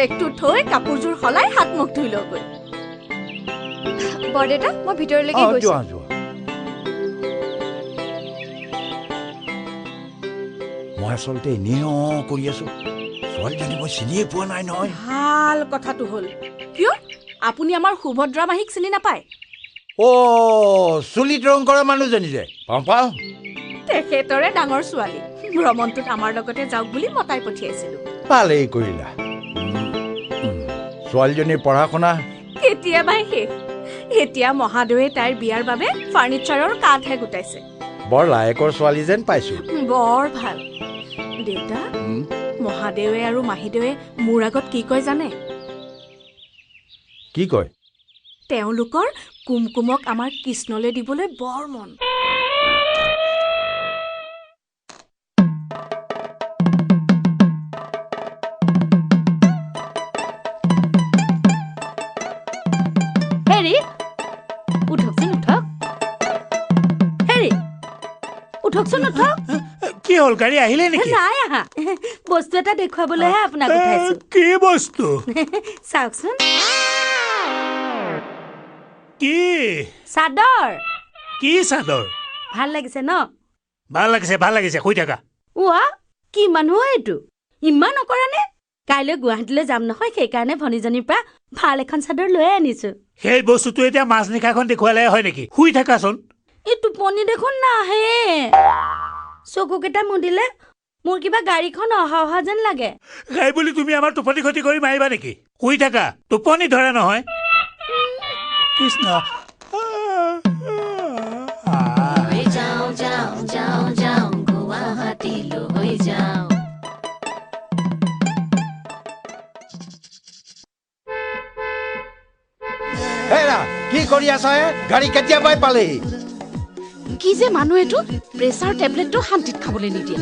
বেগটো থৈ কাপোৰযোৰ সলাই হাত মুখ ধুই লওঁগৈ। বৰদেউতা, মই ভিতৰলৈকে গৈছো। যোৱা যোৱা। মই আচলতে এনেই অ কৰি আছো, ছোৱালীজনী মই চিনিয়ে পোৱা নাই নহয়। ভাল কথাটো হ'ল, কিয় আপুনি আমাৰ সুভদ্ৰা মাহীক চিনি নাপায়? অ, চুলিত ৰং কৰা মানুহজনী যে? পাওঁ পাওঁ। তেখেতৰে ডাঙৰ ছোৱালী, ভ্ৰমণটোত আমাৰ লগতে যাওক বুলি মতাই পঠিয়াইছিলো। ভালেই কৰিলা। ছোৱালীজনীৰ পঢ়া শুনা কেতিয়াবাই শেষ। এতিয়া মহাদেৱে তাইৰ বিয়াৰ বাবে ফাৰ্ণিচাৰৰ কাঠহে গোটাইছে। বৰ লায়কৰ ছোৱালী যেন পাইছো। বৰ ভাল। দেউতা, মহাদেৱে আৰু মাহীদেৱে মোৰ আগত কি কয় জানে? কি কয়? তেওঁলোকৰ কুমকুমক আমাৰ কৃষ্ণলৈ দিবলৈ বৰ মন। হেৰি, উঠকচোন উঠক। হেৰি, উঠকচোন উঠক। কি হ'ল, গাড়ী আহিলে নেকি? নাই আহা, বস্তু এটা দেখুৱাবলৈহে আপোনাক উঠাইছো। কি বস্তু? চাওকচোন। কি? চাদৰ। কি চাদৰ? ভাল লাগিছে ন? ভাল লাগিছে, ভাল লাগিছে। শুই থাকা। ওৱা, কি মানুহ এইটো, ইমান নকৰা নে? কাইলৈ গুৱাহাটীলৈ যাম নহয়, সেইকাৰণে ভনীজনীৰ পৰা ভাল এখন চাদৰ লৈ আনিছো। সেই বস্তুটো এতিয়া মাজনিশাখন দেখুৱালে হয় নেকি? শুই থাকাচোন। এই টোপনি দেখোন নাহে, চকুকেইটা মুদিলে মোৰ কিবা গাড়ীখন অহা অহা যেন লাগে। সেই বুলি তুমি আমাৰ টোপনি ক্ষতি কৰি মাৰিবা নেকি? শুই থাকা, টোপনি ধৰে নহয়। কৃষ্ণ। হেৰা, কি কৰি আছা হে? গাড়ী কেতিয়াবাই পালেহি। কি যে মানুহ এইটো, প্ৰেছাৰ টেবলেটটো শান্তিত খাবলৈ নিদিয়ে।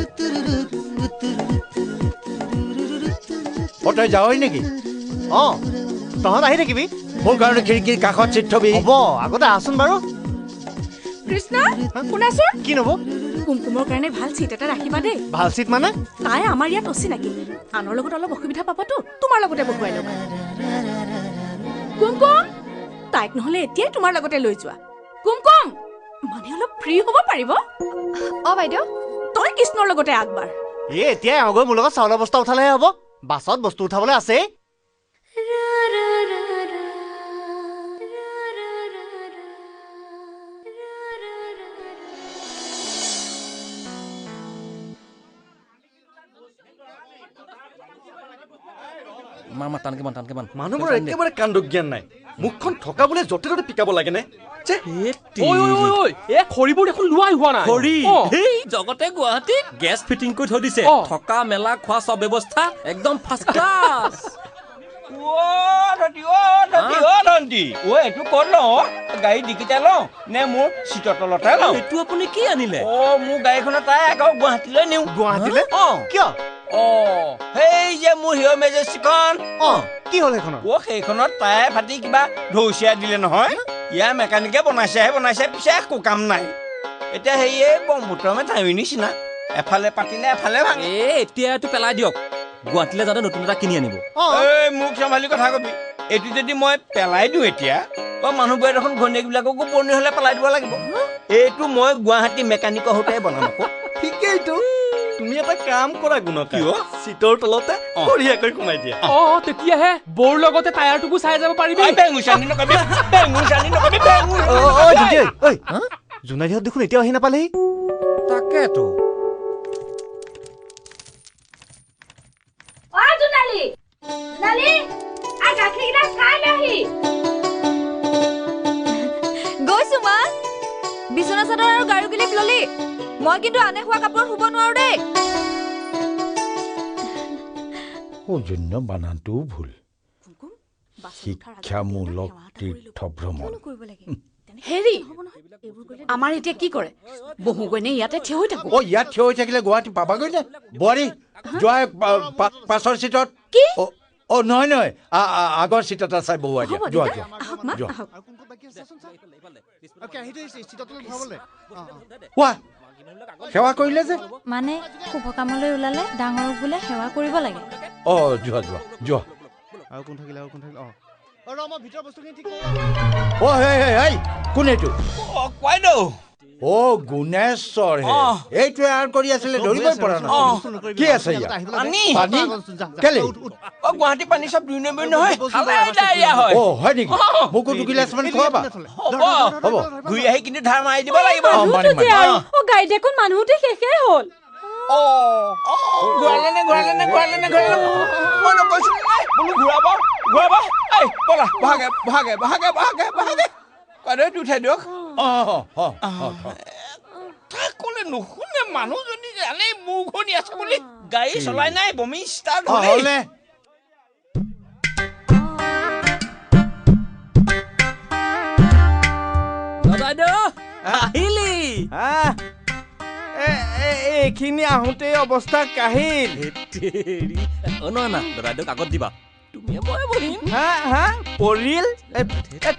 অ, তই যাৱই নেকি? অ, তহঁত আহি থাকিবি। মোৰ কাৰণে খিৰিকীৰ কাষত চিট থবি। হ'ব, আগতে আহচোন বাৰু। কৃষ্ণ, শুনাচোন। কি নব? কুমকুমৰ কাৰণে ভাল চিট এটা ৰাখিবা দেই। ভাল চিট মানে? তাই আমাৰ ইয়াত অচিনাকি, আনৰ লগত অলপ অসুবিধা পাবতো, তোমাৰ লগতে বহুৱাই ল'বা। কুমকুম, তাইক নহ'লে এতিয়াই তোমাৰ লগতে লৈ যোৱা। কুমকুম মানে অলপ ফ্ৰী হ'ব পাৰিব। অ বাইদেউ, তই কৃষ্ণৰ লগতে আগবাঢ়। এই এতিয়াই আহগৈ, মোৰ লগত চাউলৰ বস্তা উঠালেহে হ'ব, বাছত বস্তু উঠাবলৈ আছেই। মানুহবোৰৰ একেবাৰে কাণ্ডজ্ঞান নাই, মুখখন থকা বোলে য'তে ত'তে পিকাব লাগেনে? জগতে গুৱাহাটীত গেছ ফিটিং কৰি থৈ দিছে, থকা মেলা খোৱা চব ব্যৱস্থা একদম ফাৰ্ষ্ট ক্লাছ। এইটো ক'ত লওঁ? গাড়ী ডিকিতে লওঁ নে মোৰ চিটৰ তলতে লওঁ? এইটো আপুনি কি আনিলে? অ, মোৰ গাড়ীখনত তাই আকৌ গুৱাহাটীলৈ নিওঁ। গুৱাহাটীলৈ? অ, কিয়? অ, সেই যে মোৰ হিৰ' মেজেষ্টিকখন। অ, কি হ'ল সেইখনত? অ, সেইখনত টায়াৰ ফাটি কিবা ঢৌচিয়াই দিলে নহয়, ইয়াৰ মেকানিকে বনাইছেহে বনাইছে, পিছে একো কাম নাই। এতিয়া সেয়ে ব্ৰহ্মপুত্ৰ মেথাউৰি নিচিনা, এফালে পাতিলে এফালে ভাঙে। এই এতিয়া এইটো পেলাই দিয়ক, গুৱাহাটীলৈ যাওঁতে নতুন এটা কিনি আনিব। এই মোক চম্ভালি কথা কবি, এইটো যদি মই পেলাই দিওঁ এতিয়া, অ, মানুহবোৰে দেখোন ঘৈণীয়েকবিলাককো পুৰণি হ'লে পেলাই দিব লাগিব। এইটো মই গুৱাহাটী মেকানিকৰ সৈতে বনাম আকৌ। ঠিকেইতো, তুমি এটা কাম কৰা গুণকা, চিটৰ তলতে বঢ়িয়াকৈ সোমাই দিয়া। অ, তেতিয়াহে বৌৰ লগতে টায়াৰটোকো চাই যাব পাৰিবি। জোনালীহঁত দেখোন এতিয়াও আহি নাপালেহি। তাকেতো। অ জোনালী, জোনালী, আ গাখীৰকেইটা খাই লহি। গৈছো মা। বিচনা চাদৰ আৰু গাৰু গিলিপ ললি? মই কিন্তু আনে খোৱা কাপোৰত শুব নোৱাৰো দেই। সৌজন্য বানানটোও ভুল। শিক্ষামূলক তীৰ্থ ভ্ৰমণ। হেৰি, আমাৰ এতিয়া কি কৰে? বহুগৈ নে ইয়াতে থিয় হৈ থাকো? অ, ইয়াত থিয় হৈ থাকিলে গুৱাহাটী পাবাগৈ নে? বোৱাৰী যোৱা পাছৰ চিটত। কি? অ, নহয় নহয়, আগৰ চিট এটা চাই বহুৱাই দিয়া। যোৱা যোৱা যোৱা। সেৱা কৰিলে যে? মানে শুভ কামলৈ ওলালে ডাঙৰক বোলে সেৱা কৰিব লাগে। অ, যোৱা যোৱা যোৱা। আৰু কোন থাকিলে আৰু কোন থাকিলে? অ ৰ, মই ভিতৰৰ বস্তুখিনি ঠিক কৰোঁ। অ হেই হেই হেই, কোন এইটো? অ কোৱাইদেউ। অ গুণেশ্বৰ হে, এইটোৱে আৰ কৰি আছিলে, ধৰিবই পৰা নাই। কি আছে ইয়াত? পানী। পানী কেলে? অ গুৱাহাটী পানী চব 2 নম্বৰ নহয়, খালে ডায়েৰিয়া হয়। অ হয় নেকি? মোকো 2 গিলাচ মান খুৱাবা। হ'ব হ'ব, ঘূৰি আহি কিন্তু ধাৰ মাৰি দিব লাগিব। অ গাড়ী দেখোন মানুহতে শেষেই হ'ল। অ ঘূৰালে নে ঘূৰালে নে ঘূৰালে নে ঘূৰালে? মই নকৈছো বোলো ঘূৰাব ঘূৰাব। এই ব'লা, বহাগে বহাগে বহাগে বহাগে বহাগে। কোৱাদৈ উঠাই দিয়ক। তাক ক'লে নুশুনে, মানুহজনী জানেই মূৰ ঘূৰণি আছে বুলি। গাড়ী চলাই নাই, বমি ষ্টাৰ্ট হ'লে। দাদাইদেউ আহিলি? এইখিনি আহোঁতেই অৱস্থা কাহিল। অ নহয় না, দাদাইদেউক আগত দিবা, তুমিয়ে মই বহিম। হা হা, পৰিল?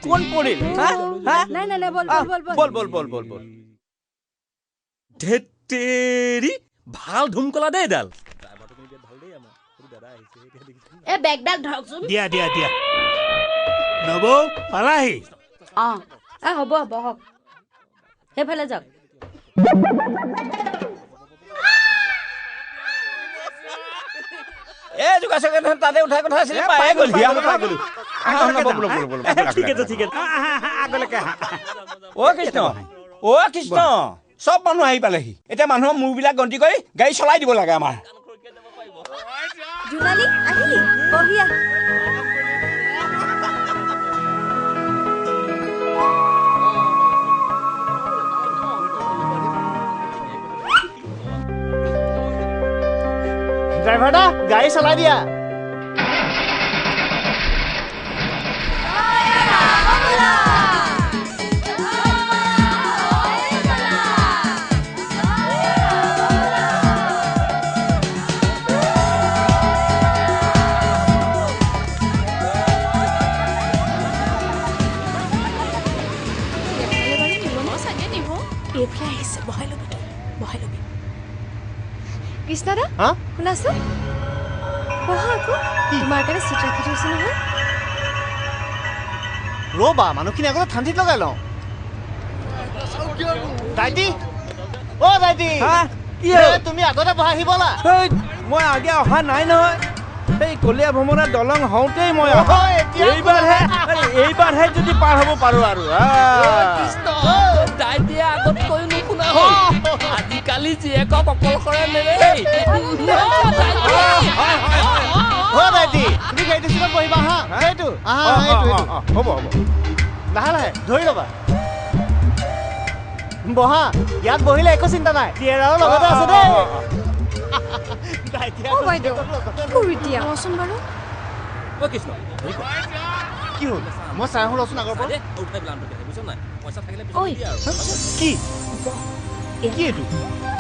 কোন পৰিল? হা হা, নাই নাই নাই, বল বল বল বল বল বল বল। ধেত্তেৰি, ভাল ধুমকলা দেই এডাল। এই বেগডাল ধৰকচোন। দিয়া দিয়া দিয়া। নবৌ পালাহি? অ হ'ব, বহক, সেইফালে যাওক। এই যোগাসন তাতে উঠাৰ কথা আছিলে, পায়ে গ'ল। ঠিক আছে ঠিক আছে, আগলৈকে। অ কৃষ্ণ, অ কৃষ্ণ, চব মানুহ আহি পালেহি। এতিয়া মানুহৰ মূৰবিলাক গন্তি কৰি গাড়ী চলাই দিব লাগে আমাৰ। জোনালী আহিলি? বহি আহ। ড্ৰাইভাৰ দা, গাড়ী চলাই দিয়া। এইফালে আহিছে, বহাই ল'বি তই, বহাই ল'বি। কৃষ্ণদা শুনাচোন, বহা আকৌ, তোমাৰ কাৰণে চিট ৰাখি থৈছো নহয়। ৰ'বা, মানুহখিনি আগতে ঠাণ্ডিত লগাই লওঁ। দাইটি, অ দাইটি, কি হ'ল? তুমি আগতে বহাহি ব'লা। মই আগে অহা নাই নহয়, এই কলীয়া ভ্ৰমণৰ দলং হওঁতেই মই অহা। এইবাৰহে এইবাৰহে যদি পাৰ হ'ব পাৰো আৰু। দাইটিয়ে আগত কৈ নুশুনা হ'ল, আজিকালি জীয়েকক অকলশৰে নেৰে। অ দাইটি, তুমি গাড়ীটো চিটত বহিবা। হা, সেইটো হ'ব হ'ব, লাহে লাহে ধৰি ল'বা। বহা, ইয়াত বহিলে একো চিন্তা নাই, থিয়েটাৰৰ লগতে আছে দেই। অ বাইদেউ, কি কৰোঁ এতিয়া? ৰচোন বাৰু। অ কৃষ্ণ, কি হ'ল? মই চাই আহোঁ ৰচোন আগৰ পৰা। কি কি এইটো?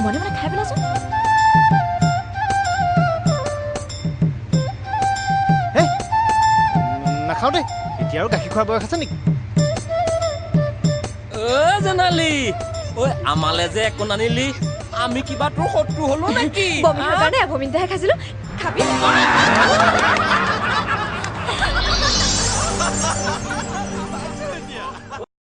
মনে মনে খাই পেলাচোন। নাখাওঁ দেই, এতিয়া আৰু গাখীৰ খোৱাৰ বয়স আছে নেকি? অ জোনালী, ঐ আমালে যে একো নানিলি, আমি কিবা তোৰ শত্ৰু হলো নেকি? বমি হোৱাৰ কাৰণে এভমিনটাহে খাইছিলো, খাবি?